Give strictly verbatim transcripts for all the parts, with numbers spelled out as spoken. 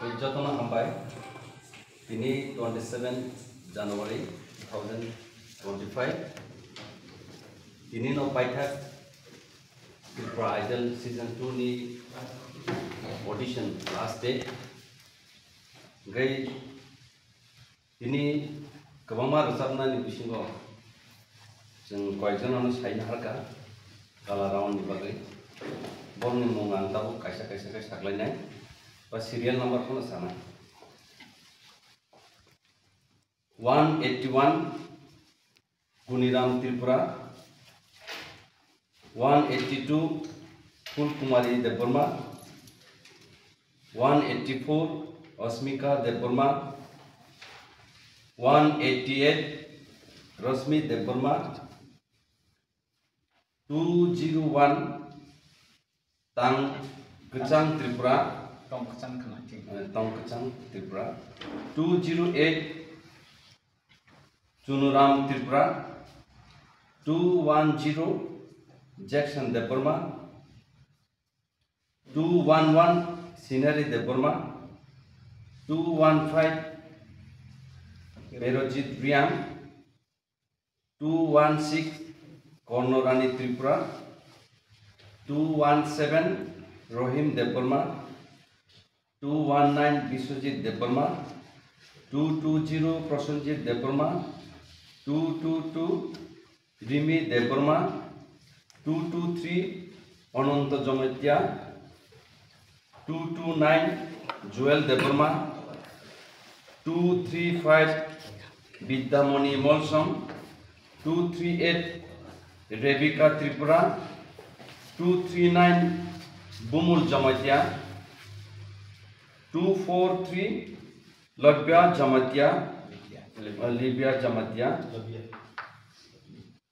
Jotono hambai. Tini twenty seven January two thousand twenty five. Tini no paithak Tripura Idol season two ni audition last day. Gai tini kwbangma rwchapnani bisingo chwng koyekjono saina harkha gala round ni bagwi. Borokni mung ang tabuk kaisa kaisa khe saklainai ba serial number phano sanai. One eighty one Guniram Tripura, one eighty two Phulkumari Debbarma, one eighty four Asmika Debbarma, one eighty eight Rosmi Debbarma, two zero one Tang Kwchang Tripura, Tong Kwchang khna khe. Eh, Tong Kwchang Tripura, two zero eight Chunuram Tripura, two one zero Jackson Debbarma, two one one Sinari Debbarma, two one five Berojit Riang, two one six Kornorani Tripura, two one seven Rohim Debbarma, two one nine Biswajit Debbarma, two two zero Prosenjit Debbarma, two two two Rimi Debbarma, two two three Ananta Jamatia, two two nine Joel Debbarma, two three five Bidyamoni Molsom, two three eight Rebecca Tripura, two three nine Bumul Jamatia, two four three Labia Jamatia, uh, Libia Jamatia,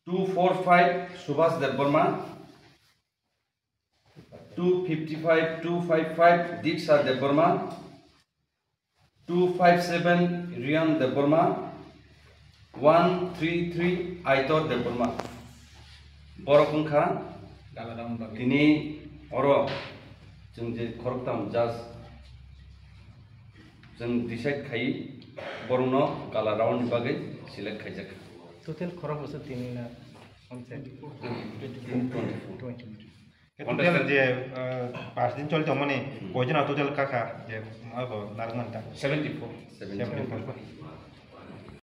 two four five Subhas Debbarma, two fifty five two five five Diksha Debbarma, two five seven Riyan Debbarma, one three three Aitor Debbarma. Borok wngkha tini oro chwng je khoroktham judge chwng decide khai borokno gala round ni bagwi select khaijak. Total khorok bwswk tini na? Twenty four. Contestant je, uh, paanch din choli tongmani, hmm, koijon total kaka je abo narwkmani ta? Seventy four. Seventy four.